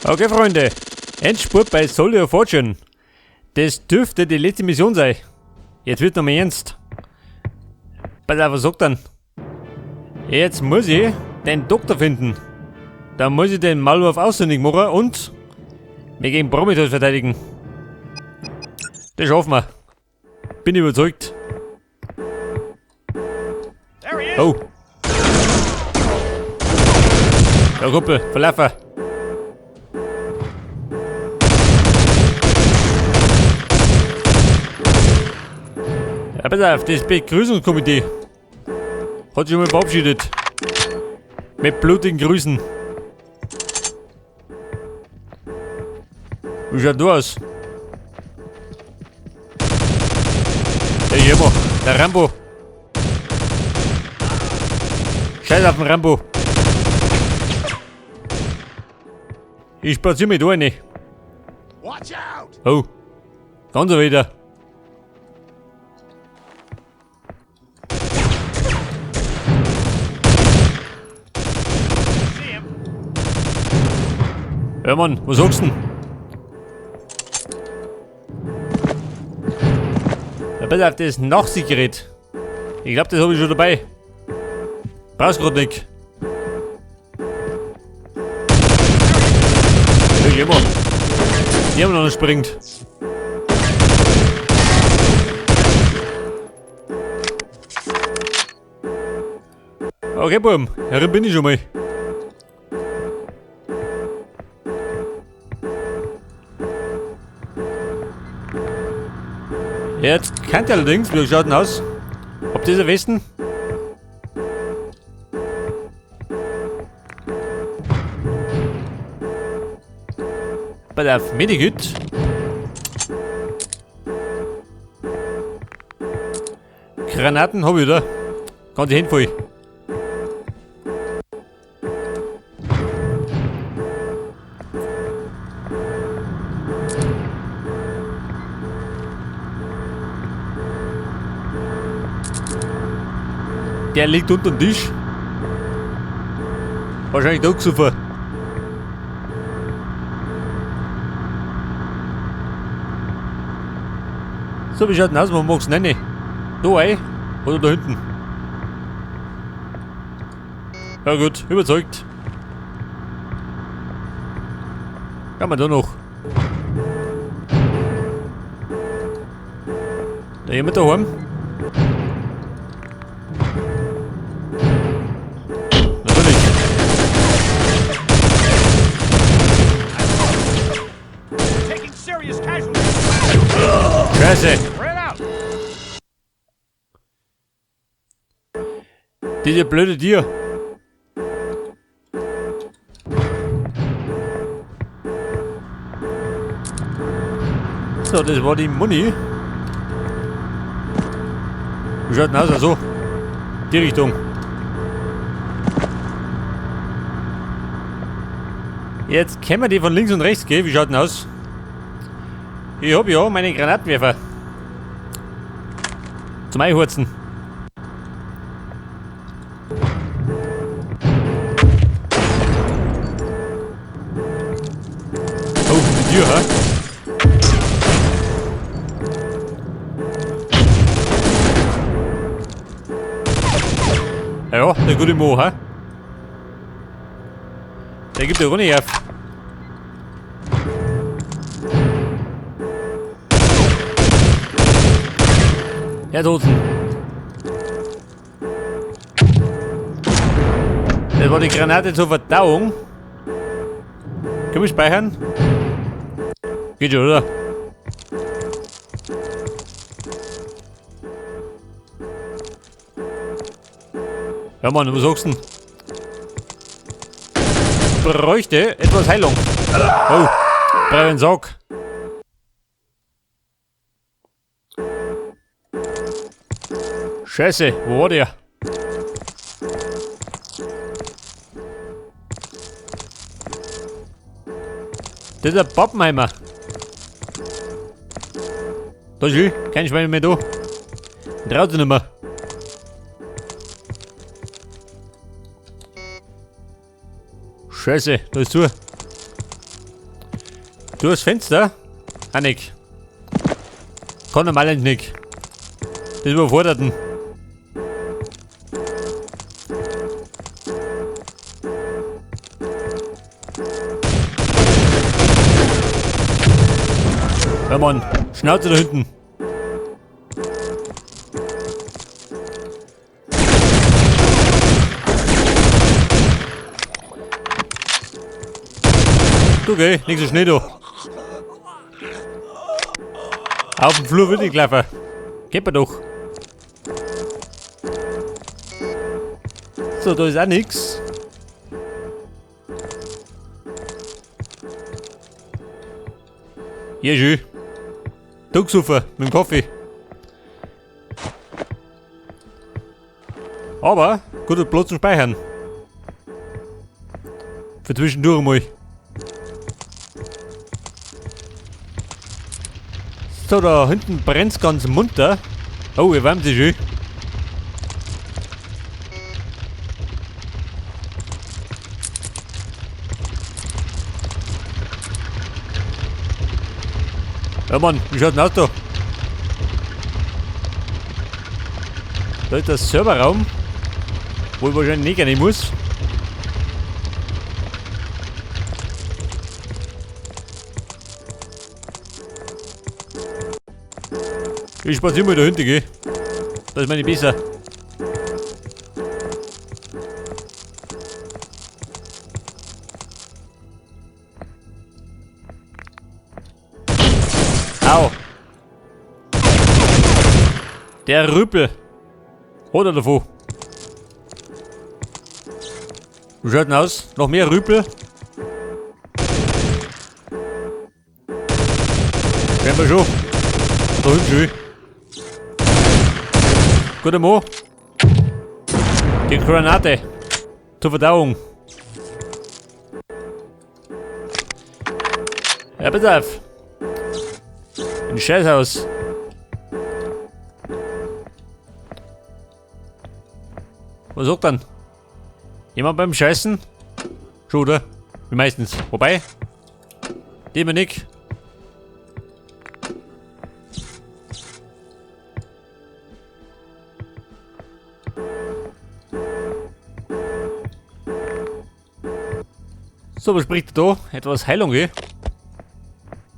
Okay, Freunde. Endspurt bei Soldier of Fortune. Das dürfte die letzte Mission sein. Jetzt wird nochmal ernst. Pass auf, was sagt dann? Jetzt muss ich den Doktor finden. Da muss ich den Maulwurf ausfindig machen und mich gegen Prometheus verteidigen. Das schaffen wir. Bin überzeugt. Oh. Ja, Kumpel, verlaufen. Ja, pass auf, das Begrüßungskomitee hat sich mal verabschiedet. Mit blutigen Grüßen. Wie schaut du aus? Der Jemo, der Rambo. Scheiß auf den Rambo. Ich spaziere mit rein. Oh. Ganz wieder. Ja Mann, was sagst du denn? Ja, pass auf, das Nachsichtgerät. Ich glaub, das hab ich schon dabei. Brauchst grad nicht. Ja, geh mal. Die haben noch nicht springt. Okay, Buben, herin bin ich schon mal. Jetzt kennt ihr allerdings, wie schaut denn aus? Habt ihr das Westen? Bei der Medikit. Granaten hab ich da. Ganz hinvoll. Der liegt unter dem Tisch. Wahrscheinlich da gesoffen. So, wie schaut denn aus? Wo magst du denn rein? Da rein? Oder da hinten? Ja gut, überzeugt. Kann man da noch. Da jemand daheim? Natürlich. Scheiße. Diese blöde Tier. So, das war die Muni. Wie schaut denn aus? Also, die Richtung. Jetzt kennen wir die von links und rechts, gell? Wie schaut denn aus? Ich hab ja meine Granatenwerfer. Zum Einhurzen. Oh, die Tür, hä? Ja, der gute Mo, hä? Der gibt ja auch nicht auf. Ja, Dosen. Das war die Granate zur Verdauung. Können wir speichern? Geht schon, oder? Ja Mann, was sagst du denn? Bräuchte etwas Heilung. Oh, brauche einen Sack. Scheiße, wo war der? Das ist ein Pappenheimer. Da ist er, kein Schwein mehr da. Traut sich nicht mehr. Scheiße, da ist zu. Durchs Fenster? Annik. Kann normal nicht. Das überfordert ihn. Ja Mann, Schnauze da hinten. Du geh, nicht so schnell du. Auf dem Flur würde ich laufen. Geht mir doch. So, da ist auch nix. Ja, schön. Ducksufer mit dem Kaffee. Aber guter Platz zum Speichern. Für zwischendurch mal. So, da hinten brennt's ganz munter. Oh, ihr wärmt sich schön. Ja Mann, wie schaut denn aus da? Da ist der Serverraum, wo ich wahrscheinlich nicht rein muss. Ich spaziere mal da hinten, gell? Das ist meine besser. Au. Der Rüppel. Hat er davon. Wie schaut denn aus? Noch mehr Rüppel? Scheinbar schon. Da hinten schon. Guter Mann. Die Granate. Zur Verdauung. Ja, pass auf. Ein Scheißhaus. Was sagt dann? Jemand beim Scheißen? Schon, oder? Wie meistens. Wobei, dem nicht. So, was spricht da? Etwas Heilung, gell?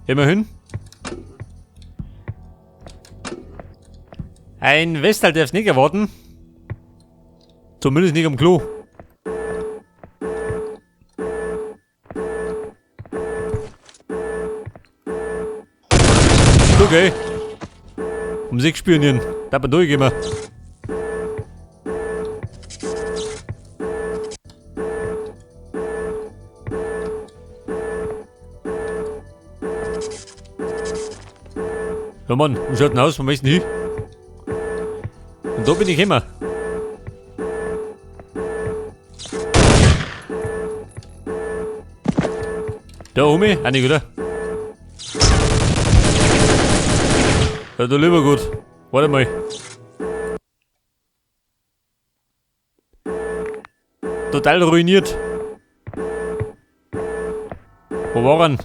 Immerhin. Ein Westal darf's nicht erwarten. Zumindest nicht am Klo. Okay. Um sich spionieren. Da bin durchgehen. Ja Mann, wie schaut denn aus? Wo möchten hin? Und da bin ich immer. Da oben, auch nicht, oder? Ja, da lieber gut. Warte mal. Total ruiniert. Wo war er denn?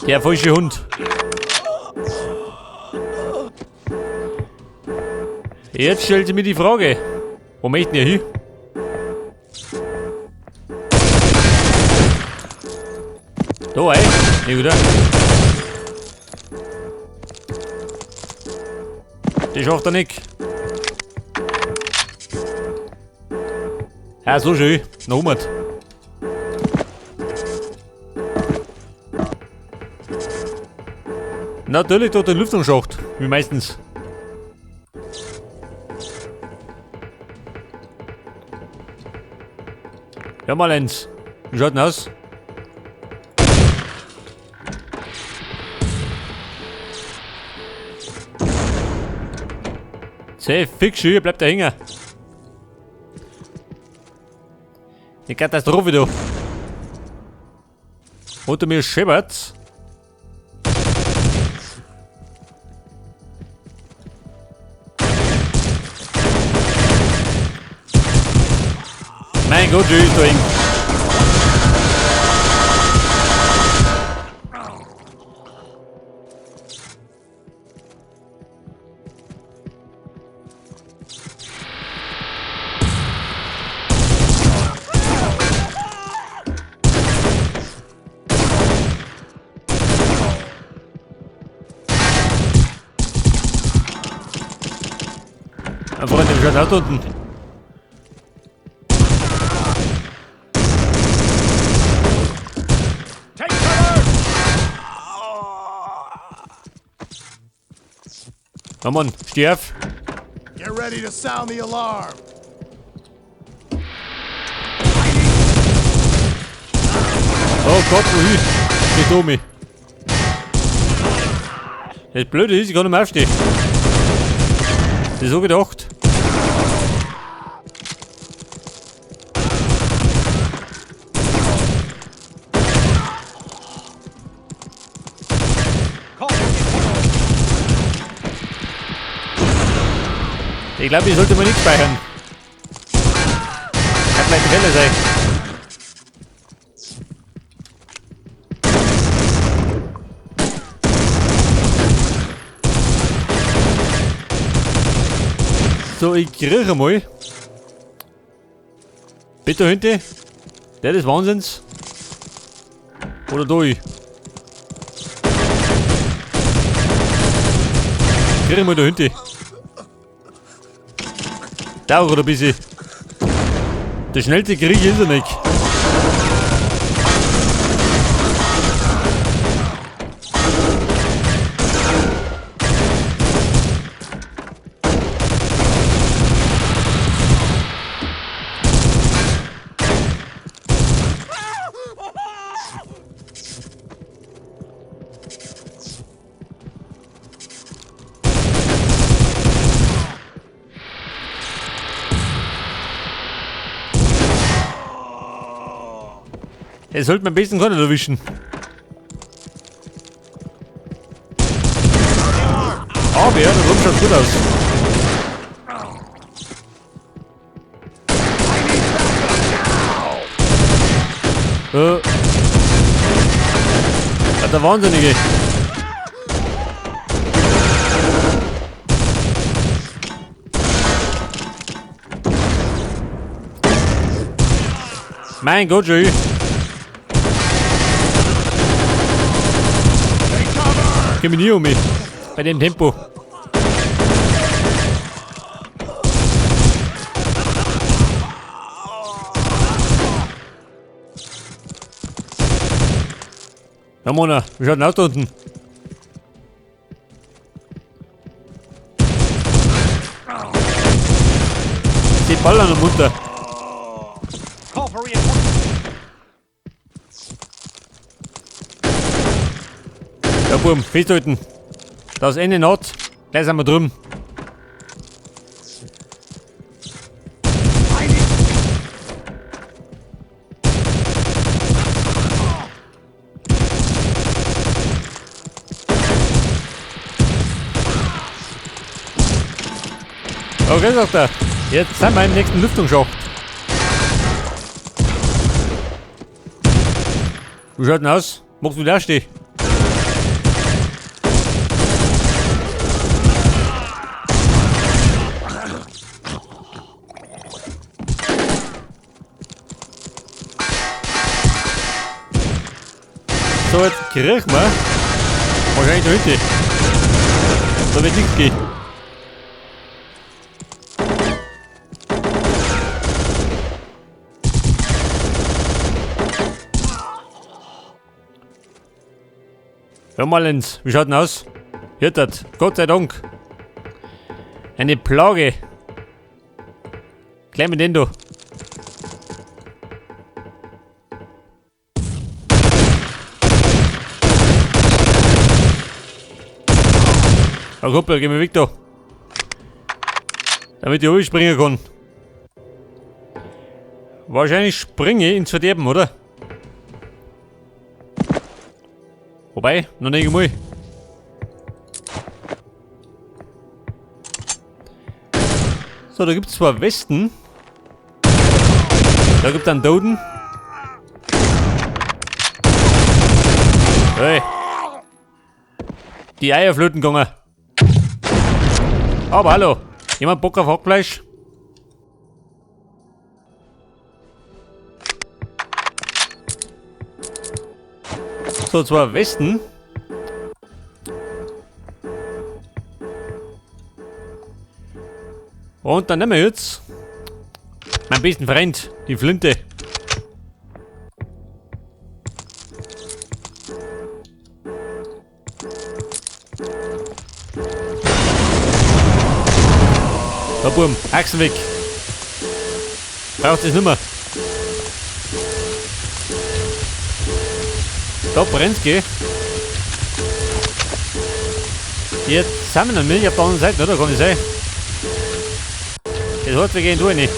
Der falsche Hund. Jetzt stellt sich mir die Frage. Wo möchten ihr hin? Da, ey. Nee, oder? Das schafft er nicht. Ja, so schön. Noch 100. Natürlich durch den Lüftungsschacht, wie meistens. Ja, mal eins. Wie schaut denn aus? Zäh, fix, hier bleibt der hängen. Eine Katastrophe, du. Unter mir scheppert's. Mein Gott, wie ist da eng. Wie schaut's aus da unten? Take cover! Na Mann, steh auf. Get ready to sound the alarm. Oh Gott, wohin? Geht um mich. Das Blöde ist, ich kann nicht mehr aufstehen. Das ist so gedacht. Ich glaube, ich sollte mal nicht speichern. Kann vielleicht ein Fehler sein. So, ich kriege mal. Bitte hinten. Der des Wahnsinns. Oder da ich. Kriege mal da hinten. Dauert ein bisschen. Der schnellste Krieg ist er nicht. Er sollte man am besten gar nicht erwischen. Aber ja, der Rum schaut gut aus. Der Wahnsinnige. Mein Gott, schon. Geh mir nie um mich. Bei dem Tempo. Ja, Mona, wie schaut denn aus da unten? Die ballern am Munter. Ja, Buben, festhalten. Das Ende naht. Gleich sind wir drüben. Okay, sagt er. Jetzt sind wir im nächsten Lüftungsschacht. Wie schaut denn aus? Magst du da stehen? So, jetzt kriegen wir wahrscheinlich da hinten. Da wird nichts gehen. Hör mal, Lenz, wie schaut denn aus? Hirtet, Gott sei Dank. Eine Plage. Gleich mit den da. Na Kumpel, geh mir weg da. Damit ich springen kann. Wahrscheinlich springe ich ins Verderben, oder? Wobei, noch nicht einmal. So, da gibt's zwar Westen. Da gibt's einen Toten. Hey. Die Eier flöten gegangen. Aber hallo. Jemand Bock auf Hackfleisch? So, zwar Westen. Und dann nehmen wir jetzt meinen besten Freund, die Flinte. Da Burm, Achsen weg. Braucht es nimmer. Da brennt's, gell? Jetzt sind wir noch nicht auf der anderen Seite, oder? Kann ich sein? Das heißt, wir gehen da rein.